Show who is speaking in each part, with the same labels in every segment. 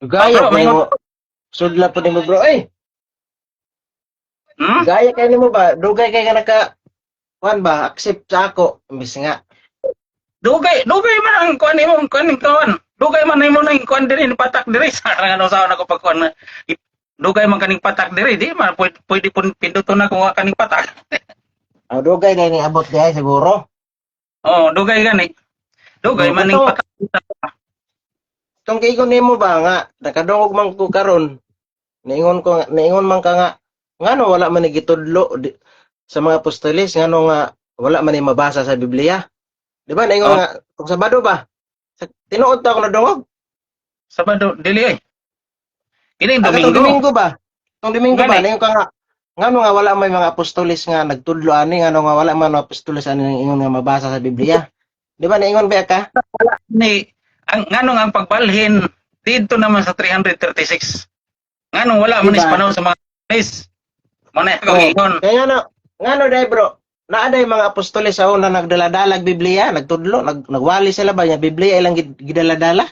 Speaker 1: Gaya
Speaker 2: Oh, bro,
Speaker 1: kay mo. Sudla po nimo, bro. Eh, gaya kay nimo ba? Dugay kay ka naka kuan ba, accept sa ako. Imbis nga.
Speaker 2: Dugay, dugay man ang kuan nimo, kuan ning kuan. Dugay man nimo nang kuan diri ni patak diri sa ano sa ako pag kuan. Dugay man kaning patak diri, di man pwede, pwede pun pinduton na kung kaning patak.
Speaker 1: Ah, dugay na ni abot diay siguro.
Speaker 2: Oh, dugay gani. Dugay
Speaker 1: Oh,
Speaker 2: man ning
Speaker 1: kato.
Speaker 2: patak.
Speaker 1: Tong kaigon nimo ba nga nakadungog man ko karon. Niingon ko niingon man ka nga ngano wala man ni gitudlo sa mga apostoles, ngano nga wala man ni mabasa sa Biblia. Di ba niingon
Speaker 2: Oh.
Speaker 1: nga kung Sabado ba? Sa, tinuod ta ako nadungog.
Speaker 2: Sabado dili oy. Kining
Speaker 1: Ah, katong
Speaker 2: Domingo.
Speaker 1: Domingo ba? Tong Domingo ba
Speaker 2: Gani.
Speaker 1: niingon ka nga ngano nga wala may mga apostoles nga nagtudlo ani, ngano nga wala man mga apostoles ani nga ingon nga mabasa sa Biblia. Di ba niingon ba ka?
Speaker 2: Ni ang nganong ang pagbalhin didto naman sa 336. Nganong wala man
Speaker 1: Diba?
Speaker 2: is panahon sa mga apostoles. Mo na ako
Speaker 1: Oh.
Speaker 2: giingon.
Speaker 1: Kaya ngano dai, bro, naa day mga apostoles sa una nagdala-dalag Biblia, nagtudlo, nagwali sila ba nya Biblia ilang gidala-dala?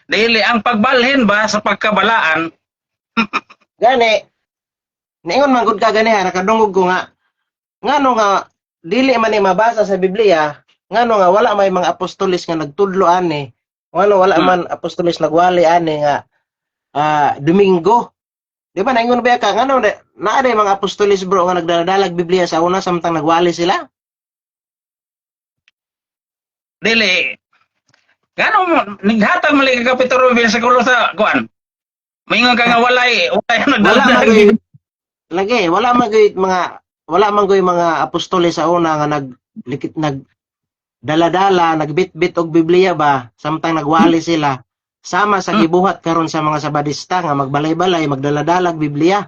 Speaker 2: Dili ang pagbalhin ba sa pagkabalaan?
Speaker 1: Gani niingon man gud ka gani ha, nakadungog ko nga ngano nga dili man ni mabasa sa Biblia, ngano nga wala may mga apostoles nga nagtudlo ani, ngano wala man apostoles nagwali ani nga Domingo. Di ba naingon ba ka ngano naa day mga apostoles, bro, nga nagdala-dalag Biblia sa una samtang nagwali sila?
Speaker 2: Dili. Ngano naghatag man ka kapitulo bersikulo sa kuan. Moingon ka nga walay walay
Speaker 1: Wala
Speaker 2: nagdala.
Speaker 1: man gyud lagi, wala man gyud mga apostoles sa una nga nag likit nag daladala, nagbitbit og Biblia ba samtang nagwali sila, sama sa gibuhat karon sa mga Sabadista nga magbalay-balay magdaladalag Biblia.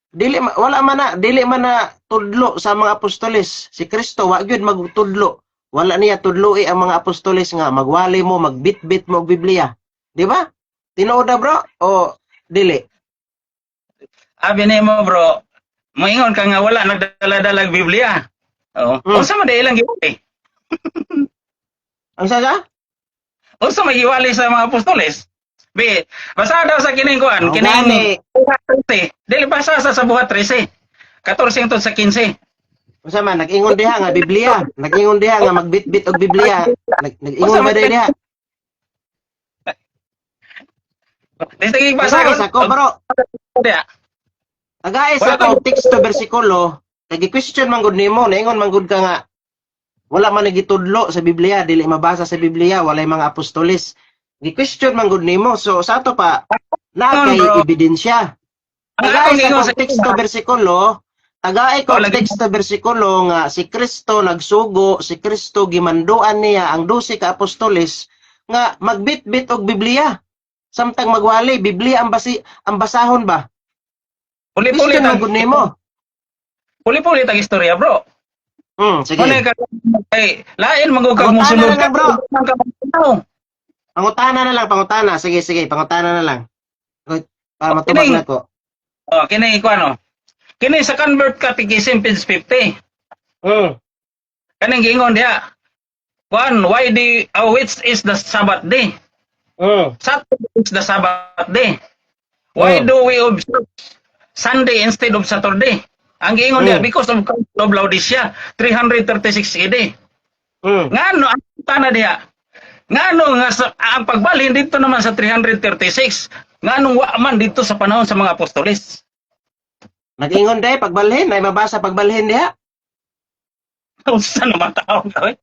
Speaker 1: Dili wala man na dili man na tudlo sa mga apostoles. Si Kristo wa gyud magtudlo, wala niya tudloi ang mga apostoles nga magwali mo, magbitbit mo og Biblia. Di ba tinuod na, bro, o dili?
Speaker 2: Abi nimo, bro, moingon ka nga wala nagdala-dalag Biblia. Oo. Unsa man di ilang giwali?
Speaker 1: Ang saga?
Speaker 2: Unsa may giwali sa mga apostoles? Bi, basa daw sa kining kuan,
Speaker 1: Oh,
Speaker 2: kining
Speaker 1: gani.
Speaker 2: Buhat 13. Dili, basa sa Buhat 13. 14 hangtod sa 15.
Speaker 1: Unsa man nag-ingon diha nga Biblia, nag-ingon diha nga magbitbit og Biblia, nag-ingon ba diha diha?
Speaker 2: Di sige, basa
Speaker 1: Tagais ako, bro.
Speaker 2: Diha.
Speaker 1: Tagais
Speaker 2: Wala
Speaker 1: ako og teksto bersikulo, kay question man gud nimo, naingon man gud ka nga wala man nagitudlo sa Biblia, dili mabasa sa Biblia, walay mga apostoles. Gi-question man gud nimo. So sa ato pa na kay
Speaker 2: Bro.
Speaker 1: ebidensya.
Speaker 2: Ang akong
Speaker 1: Tagais
Speaker 2: ingon
Speaker 1: ako
Speaker 2: sa
Speaker 1: og teksto bersikulo, tagay ko
Speaker 2: Oh,
Speaker 1: og
Speaker 2: lagi.
Speaker 1: teksto bersikulo nga si Kristo nagsugo, si Kristo gimanduan niya ang 12 ka apostoles nga magbitbit og Biblia. Samtang magwali, Biblia ang basi ang basahon ba?
Speaker 2: Puli-puli
Speaker 1: Question man
Speaker 2: tag
Speaker 1: gud nimo.
Speaker 2: Puli-puli tag istorya, bro.
Speaker 1: Sige.
Speaker 2: Muna ka kay lain man gud kag
Speaker 1: Pangutana
Speaker 2: mosulod
Speaker 1: na lang, bro.
Speaker 2: ka.
Speaker 1: Pangutana na lang, pangutana. Sige, sige, pangutana na lang. Para matubag na ko.
Speaker 2: Oh, kini ko ano. Kini sa Convert Catechism page 50. Kaning giingon diha. Kuan, why the which is the Sabbath day? Saturday is the Sabbath day. Why do we observe Sunday instead of Saturday? Ang giingon diha, because of Council of Laodicea 336 AD. Ngano ang tana diha? Ngano nga sa, ang pagbalhin dito naman sa 336, nganong wa man dito sa panahon sa mga apostoles?
Speaker 1: Nag-ingon day pagbalhin, ay mabasa pagbalhin diha.
Speaker 2: Unsa naman taon ka, eh?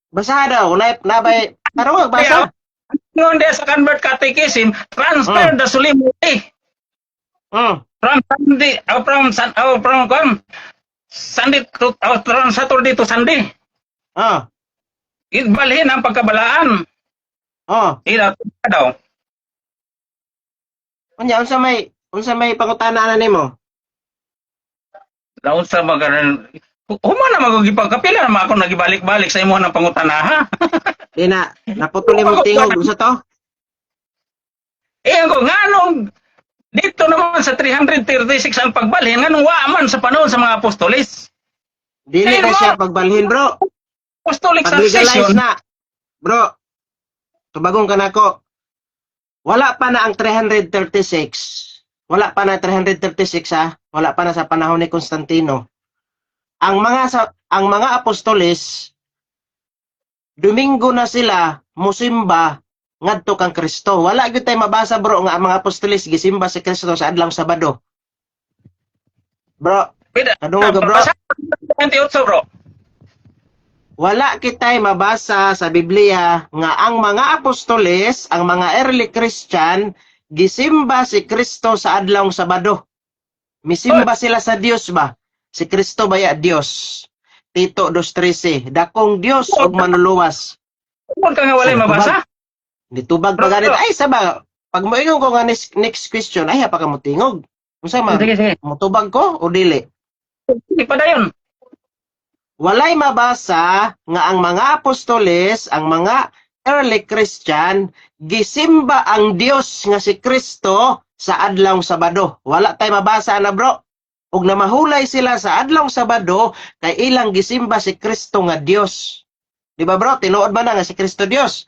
Speaker 1: Basa daw, na nabay tarong basa.
Speaker 2: Ingon diha sa Convert Catechism, transfer the solemnity from Sunday, from kwan, Sunday to from Saturday to Sunday. Ibalhin ang pagkabalaan. Ila daw.
Speaker 1: Unya unsa may pangutana na nimo?
Speaker 2: Laon sa magaran. Huma na magugipagkapila na ako nagibalik-balik sa imo ng pangutana, ha.
Speaker 1: Di na naputol nimo tingog, unsa to?
Speaker 2: Eh ako nganong dito naman sa 336 ang pagbalhin, nganong wa man sa panahon sa mga apostoles?
Speaker 1: Dili
Speaker 2: Eh,
Speaker 1: na
Speaker 2: mo-
Speaker 1: siya pagbalhin, bro.
Speaker 2: Apostolic
Speaker 1: Pag-legalize
Speaker 2: succession.
Speaker 1: na. Bro, Tubagon ka nako. Wala pa na ang 336. Wala pa na 336 ha. Wala pa na sa panahon ni Constantino. Ang mga apostoles, Domingo na sila musimba ngadto kang Kristo. Wala gyud tay mabasa, bro, nga ang mga apostoles gisimba si Kristo sa adlaw Sabado. Bro,
Speaker 2: Pwede.
Speaker 1: kadungog ka, bro.
Speaker 2: Basa 28, bro.
Speaker 1: Wala kitay mabasa sa Biblia nga ang mga apostoles, ang mga early Christian, gisimba si Kristo sa adlawng Sabado. Misimba sila sa Dios ba? Si Kristo ba ya Dios? Tito 2.13, dakong Dios ug manluluwas.
Speaker 2: Kung ka nga walay mabasa.
Speaker 1: Nitubag pa ganit. Ay, saba, pag moingon ko nga next question, ay, pa ka motingog. Unsa man,
Speaker 2: Sige, sige.
Speaker 1: motubag ko o dili?
Speaker 2: Sige, padayon.
Speaker 1: Walay mabasa nga ang mga apostoles, ang mga early Christian, gisimba ang Dios nga si Kristo sa adlawng Sabado. Wala tay mabasa na, bro. Ug namahulay sila sa adlawng Sabado kay ilang gisimba si Kristo nga Dios. Di ba, bro? Tinuod ba na nga si Kristo Dios?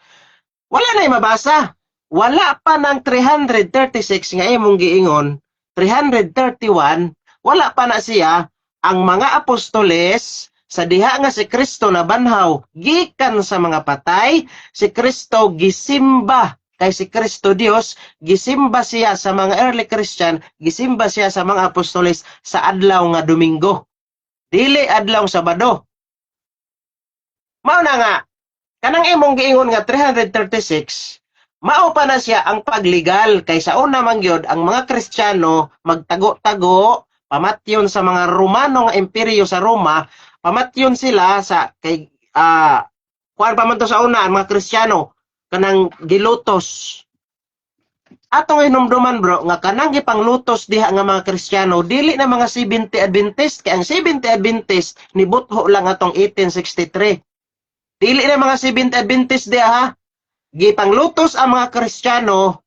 Speaker 1: Wala na mabasa. Wala pa ng 336 nga imong giingon, 331, wala pa na siya ang mga apostoles sa diha nga si Kristo na banhaw gikan sa mga patay, si Kristo gisimba kay si Kristo Dios, gisimba siya sa mga early Christian, gisimba siya sa mga apostoles sa adlaw nga Domingo. Dili adlaw Sabado. Mao na nga kanang imong giingon nga 336, mao pa na siya ang pagligal kay sa una man gyud ang mga Kristiyano magtago-tago, pamatyon sa mga Romano nga imperyo sa Roma, pamatyon sila sa kay kuan pa man to sa una ang mga Kristiyano kanang gilutos. Atong hinumduman, bro, nga kanang gipanglutos diha nga mga Kristiyano dili na mga 70 Adventist kay ang 70 Adventist nibutho lang atong 1863. Dili na mga 70 Adventist diha ha. Gipanglutos ang mga Kristiyano.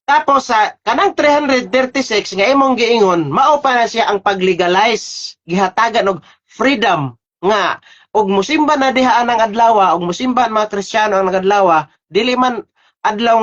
Speaker 1: Tapos sa kanang 336 nga imong giingon, mao pa na siya ang paglegalize, gihatagan og freedom nga og musimba na diha ang adlaw, og musimba ang mga Kristiyano ang adlaw, dili man adlaw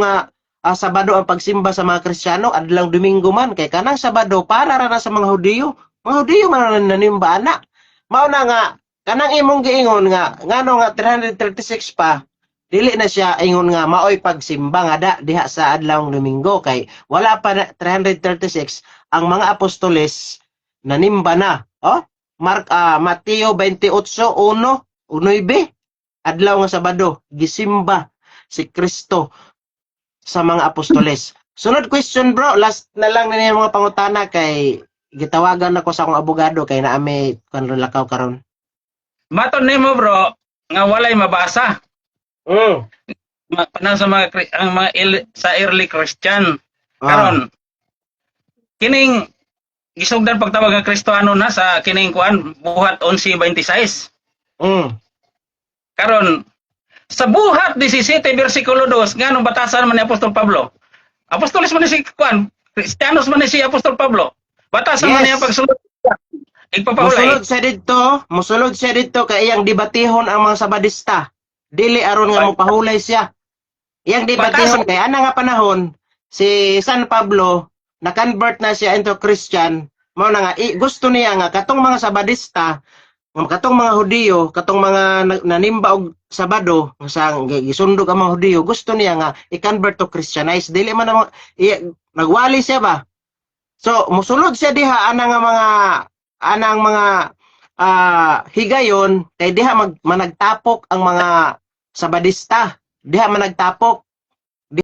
Speaker 1: nga Sabado ang pagsimba sa mga Kristiyano, adlaw Domingo man kay kanang Sabado para ra na sa mga Hudiyo. Mga Hudiyo man ang nanimba ana. Mao na nga kanang imong giingon nga ngano nga 336 pa, dili na siya ingon nga maoy pagsimba nga da diha sa adlawng Domingo kay wala pa na 336 ang mga apostoles nanimba na. Oh, Mark Mateo 28:1 9, adlaw nga Sabado gisimba si Kristo sa mga apostoles. Sunod question, bro, last na lang na yung mga pangutana kay gitawagan ako sa akong abogado kay naami kan lakaw karon.
Speaker 2: Maton nimo, bro, nga walay mabasa. Panahon sa mga ang mga sa early Christian. Karon kining gisugdan pagtawag nga Kristohano na sa kining kuan Buhat 11:26. Karon sa Buhat 17 bersikulo 2, nganong batasan man ni Apostol Pablo? Apostoles man ni si kuan, Kristiyanos man ni si Apostol Pablo. Batasan man niya pagsulod. Igpapahulay.
Speaker 1: Musulod siya didto kay iyang debatihon ang mga Sabadista. Dili aron nga mopahulay siya. Iyang debatihon kay ana nga panahon si San Pablo na-convert na siya into Christian. Mao na nga gusto niya nga katong mga Sabadista, nga katong mga Hudiyo, katong mga nanimba og Sabado, sa gisundog ang mga Hudiyo, gusto niya nga i-convert to Christianize. Dili man ang nagwali siya ba? So, musulod siya diha ana nga mga anang mga higayon kay diha managtapok ang mga Sabadista. Diha managtapok.